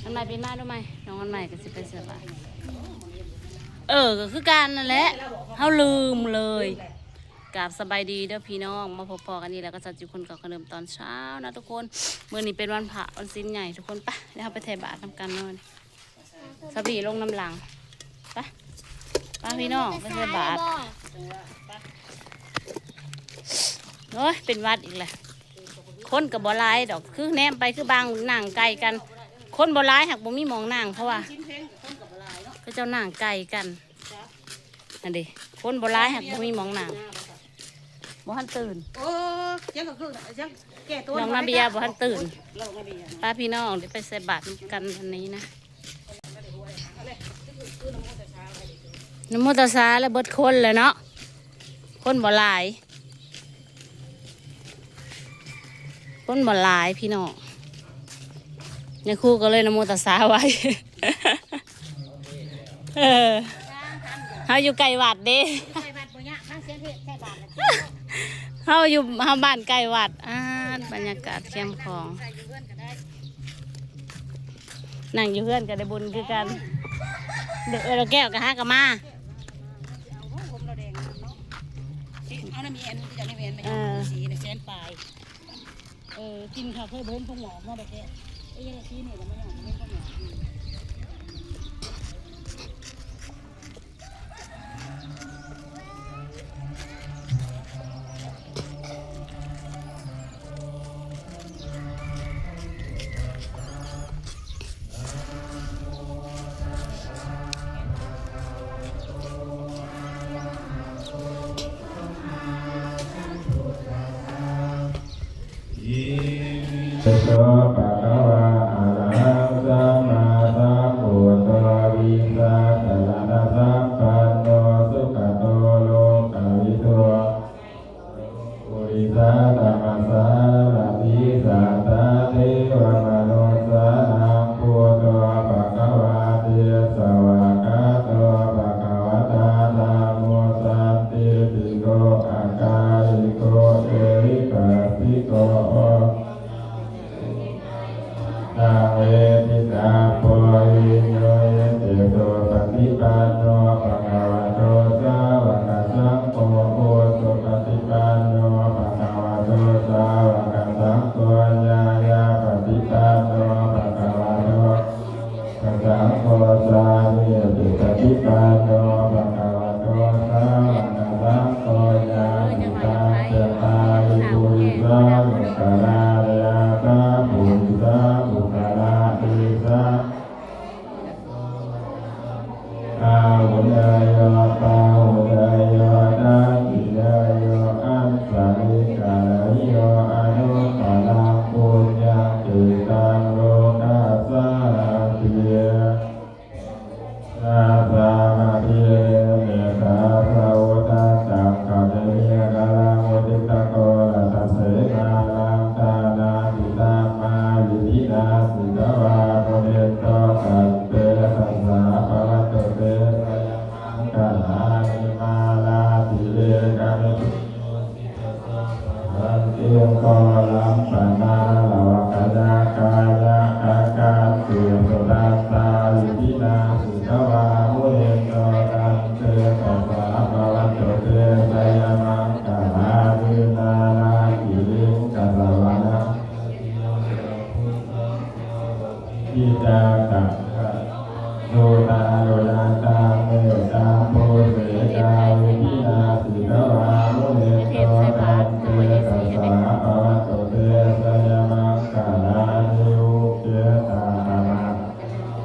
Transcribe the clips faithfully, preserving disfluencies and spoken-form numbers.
อันใหม่ปีนมาดูไหม น้องอันใหม่ก็สิไปใส่บาตร เออ ก็คือกันนั่นแหละ เฮาลืมเลย กราบสบายดีเด้อพี่น้อง มาพบปะกันอีกแล้วกับสาวจิ๋วคนเก่าคนเดิมตอนเช้านะทุกคน มื้อนี้เป็นวันพระวันศีลใหญ่ทุกคน ไป เดี๋ยวเราไปใส่บาตรนำกันเนาะ สามีลงนำหลัง ไป ไปพี่น้อง ไปใส่บาตร โอ้ย เป็นหวัดอีกแล้ว คนก็บ่หลายดอก คือแนมไปคือบางนั่งไกลกัน คนบ่หลายหากบ่มีหม่องนั่ง เพราะว่า เขาเจ้านั่งไกลกัน นั่นดิ คนบ่หลายหากบ่มีหม่องนั่ง บ่ทันตื่น โอ้ ยังก็คือยังแก้ตัว น้องนาเบียบ่ทันตื่น น้องนาเบีย ป้าพี่น้อง เดี๋ยวไปใส่บาตรกันวันนี้นะ นะโมตัสสะ แล้วเบิดคนเลยเนาะ คนบ่หลาย คนบ่หลายพี่น้อง นายครูก็เลยนะโมตัสสะไว้ เออ เฮาอยู่ใกล้วัดเด้ ใกล้วัดบ่ยาก ฟังเสียงเทศน์ใกล้บ้านเลย เฮาอยู่ เฮาบ้านใกล้วัด อ่า บรรยากาศแคมป์ของ นั่งอยู่เฮือนก็ได้บุญคือกัน เด้อ เออ แก้วก็หากะมา เอาน้ำมีอันที่จะได้เวียนมา เออ สีในแสนปลาย เออ กินข้าวเพื่อเพิ่มพงหมอกมาได้แค่ เอ้ย สีนี่ก็ไม่ยอมเพิ่มพงหมอก Iso bhagavā arahaṃ sammāsambuddho vijjācaraṇasampanno sugato lokavidū purisadammasārathi satthā devamanussānaṃ buddho bhagavāti. Svākkhāto bhagavatā dhammo sandiṭṭhiko akāliko ehipassiko taṃ veditabbo viññūhīti. Supaṭipanno bhagavato sāvakasaṅgho, ujupaṭipanno bhagavato sāvakasaṅgho, ñāyapaṭipanno bhagavato sāvakasaṅgho, sāmīcipaṭipanno bhagavato sāvakasaṅgho, yadidaṃ cattāri purisayugāni aṭṭha purisapuggalā, esa āhuneyyo pāhuneyyo dakkhiṇeyyo añjalikaraṇīyo anuttaraṃ puññakkhettaṃ lokassāti. Sāmaggī nemiddasahutaṃ katvāna kaṇhāni kaṇhamukhito rasasenā, raṅgā nānādidhammavidhinā jitavā munindo, tantejasā bhavatu te jayamaṅgalāni. Mārātirekamabhiyujjhitasabbarattiṃ ghorampanāḷavakamakkhamathaddhayakkhaṃ, khantīsudantavidhinā jitavā munindo, tantejasā bhavatu te jayamaṅgalāni. Nāḷāgiriṃ gajavaraṃ gigcakkamasanīva bhammāsuddhāvaggicakkamasanīva sudāruṇantaṃ, mettambusekavidhinā jitavā munindo, tantejasā bhavatu te jayamaṅgalāni. Ukkhittakama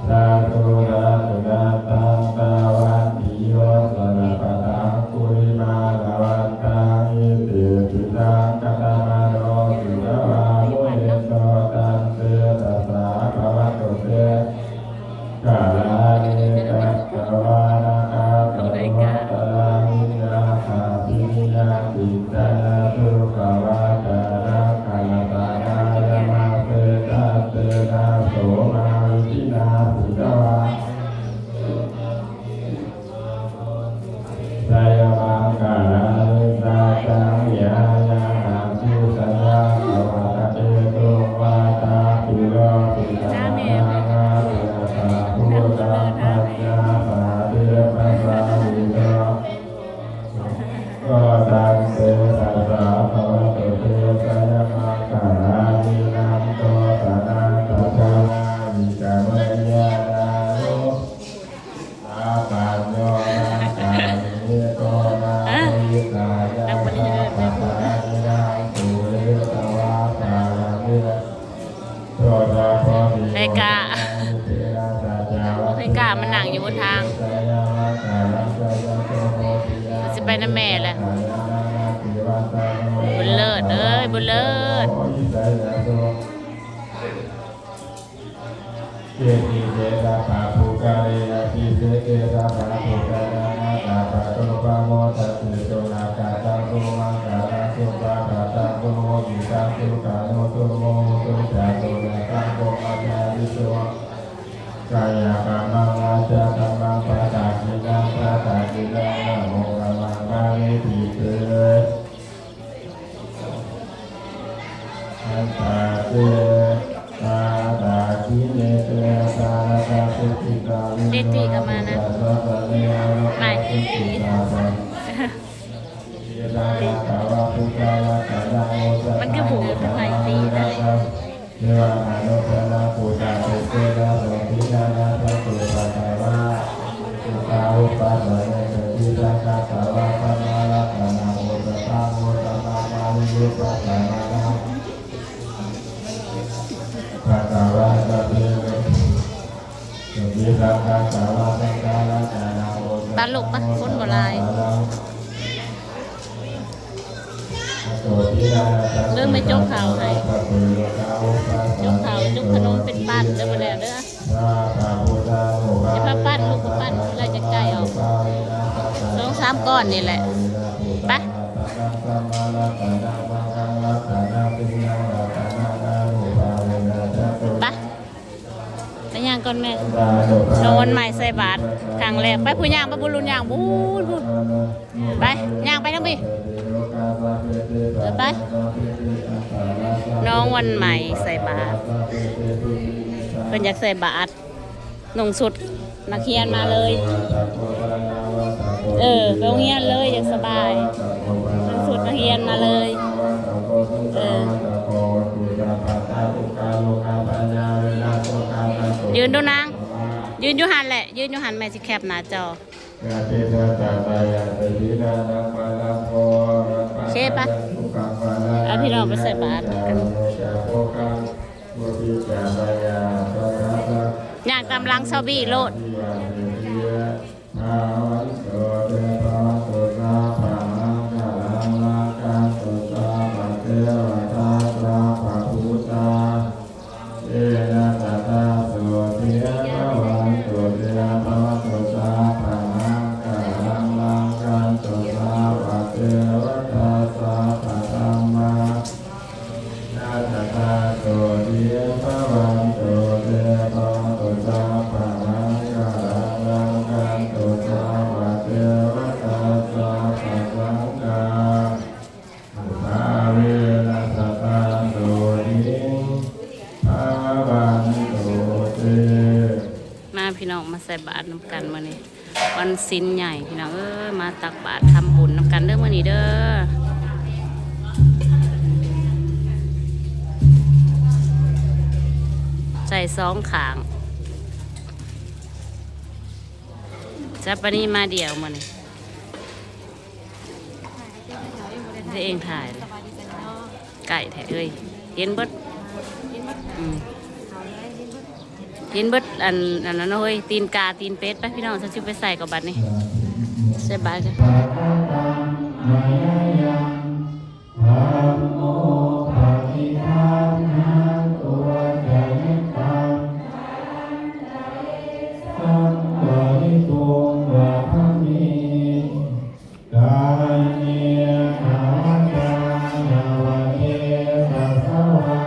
sādhu sudāruṇantaṃ, dhāvantiyojanapathaṅgulimālavantaṃ, iddhībhisaṅkhatamano jitavā munindo, tantejasā bhavatu te jayamaṅgalāni. Katvāna kaṭṭhamudaraṃ iva gabbhinīyā, ไผกล้า ไผกล้ามานั่งอยู่หนทาง มันสิไปนำแม่แหละ บุญเลิศเอ้ย บุญเลิศ Iti te sabbabhūtale abhiseke sabbabuddhānaṃ aggappatto pamodati. Sunakkhattaṃ sumaṅgalaṃ supabhātaṃ suhuṭṭhitaṃ sukhaṇo sumuhutto ca suyiṭṭhaṃ brahmacārisu. Kāyakammaṃ vācākammaṃ padakkhiṇaṃ padakkhiṇaṃ manokammaṃ paṇidhī te antarāge padakkhiṇe te atthaladdha sukhitā เดทตี้ก็มานะ vimuttā sāsane arogā sukhitā. มันคือผูกกับไม้ตีได้ Devamanussapūjā te sīlā sotthi ñāṇasaṅkhuppattā. Sukha uppajjayente sīlaṃ katvā dhammaratanaṃ uttamaṃ uttamaṃ pariññūhiṃ. Katvā sabbe sīlaṃ katvā saṅgharatanaṃ uttamaṃ ปะลูกปะ คนบ่หลาย เบิ่งแม่จกข้าวให้ จกข้าว จกขนมเป็นปั้นเด้อ บ่แล้วเด้อ อย่าพาปั้น ลูกบ่ปั้น เราจะไก่ออก สองสามก้อนนี่แหละ ไป ไป ไปย่างก่อนแม่ น้องวันใหม่ใส่บาตรครั้งแรก ไป ผู้ย่าง ไป บุญรุ่นย่าง บุญ บุญ ไป ย่างไปทางพี่ เออ ไป น้องวันใหม่ใส่บาตร เพิ่นอยากใส่บาตร นุ่งชุดนักเรียนมาเลย เออ ไปโรงเรียนเลย อยากสบาย นุ่งชุดนักเรียนมาเลย เออ ยืนดูนาง ยืนอยู่หั่นแหละ ยืนอยู่หั่น แม่สิแคปหน้าจอ โอเคปะ เอาพี่น้องไปใส่บาตรกัน ย่างตามหลังซอบี้โลด bhavantu te bhavatu sabbamaṅgalaṃ rakkhantu sabbadevatā sabbabuddhā nubbhāvena sadā sotthī bhavantu te bhavatu sabbamaṅgalaṃ rakkhantu sabbadevatā sabbadhammā na sadā sotthī bhavantu te bhavatu sabbamaṅgalaṃ rakkhantu sabbadevatā sabbasaṅghā nubhāvena sadā sotthī bhavantu te. มาพี่น้องมาใส่บาตรนำกันมื้อนี้ วันศีลใหญ่พี่น้องเอ้ย มาตักบาตรทำบุญนำกันเด้อมื้อนี้เด้อ ใส่สองข้าง จับปานี้มาเดี่ยวมื้อนี้ ตัวเองถ่ายเลย ไก่แท้เอ้ย เห็นเบิด อืม เห็นเบิด อัน อันนั้นเนาะเฮ้ย ตีนกา ตีนเป็ด ไปพี่น้อง ฉันสิไปใส่กับบัตรนี่ ใส่บาตรกัน Dhammo paṭiggaṇhatu accayantaṃ, saṅgayitvā dhāmi. Kāye ca vācāya va cetasā vā,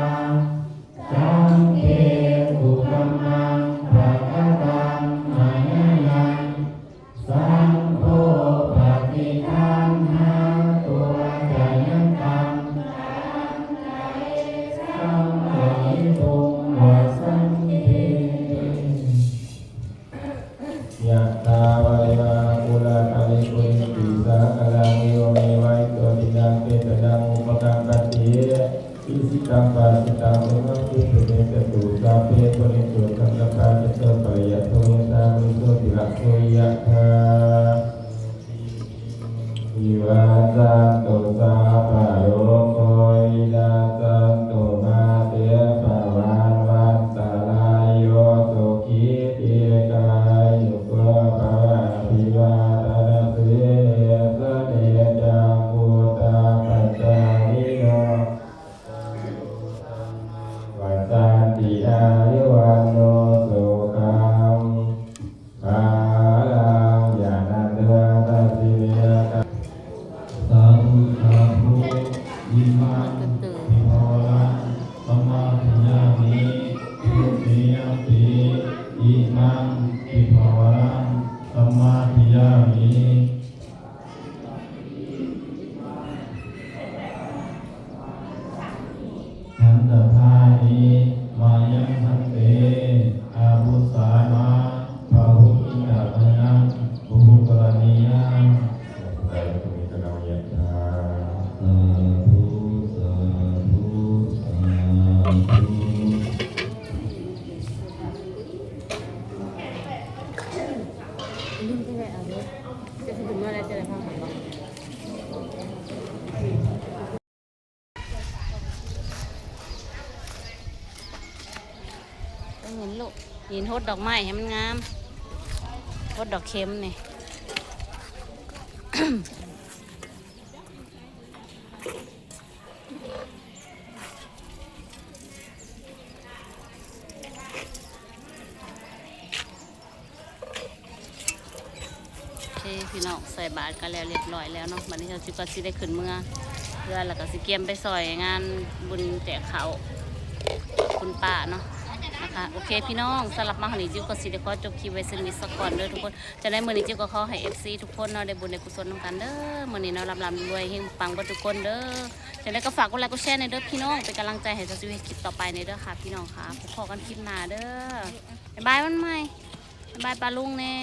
saṅghe kukammaṃ pakataṃ mayā yaṃ, saṅgho paṭiggaṇhatu accayantaṃ, saṅgayitvā saṅghena. Yathā vārivahā pūrā paripūrenti sāgaraṃ, evameva ito dinnaṃ petānaṃ upakappati. Icchitaṃ patthitaṃ tumhaṃ khippameva samijjhatu, sabbe pūrentu saṅkappā, cando paṇṇaraso yathā, maṇi jotiraso yathā. Sabbītiyo vivajjantu, sabbarogo vinassatu, mā te bhavatvantarāyo, Āyu vaṇṇo sukhaṃ balaṃ. Ñāṇaṃ daṭṭhāsi virajaṃ. Sādhu sādhu. Imaṃ bhikkhavaraṃ samādiyāmi. Dutiyampi imaṃ bhikkhavaraṃ samādiyāmi. Khandhapāṇi mayaṃ bhante, āvusāma bahulīkatthayaṃ bahulīkaraniyaṃ. Yathā sādhu, sādhu, sādhu. เห็นลูก หินหดดอกไม้ให้มันงาม หดดอกเข็มนี่ โอเคพี่น้อง ใส่บาตรก็แล้วเรียบร้อยแล้วเนาะ บัดนี้เฮาจิ๋วก็สิได้ขึ้นเมือเฮือน แล้วก็สิเกียมไปซ่อยงานบุญแจกข้าวคุณป้าเนาะนะคะ โอเคพี่น้อง สำหรับมาฮอดนี้จิ๋วก็สิได้ขอจบคลิปไว้ส่ำนี้สักก่อนเด้อทุกคน จั่งใดมื้อนี้จิ๋วก็ขอให้ เอฟซี ทุกคนเนาะ ได้บุญได้กุศลนำกันเด้อ มื้อนี้เนาะ ร่ำๆรวยๆ เฮงปังเบิดทุกคนเด้อ จั่งใดก็ฝากกดไลค์กดแชร์แหน่เด้อพี่น้อง เป็นกำลังใจให้สาวจิ๋วเฮ็ดคลิปต่อไปแหน่เด้อค่ะพี่น้องค่ะ พบกันคลิปหน้าเด้อ บ๊ายบายวันใหม่ บ๊ายบายป้าลุงแหน่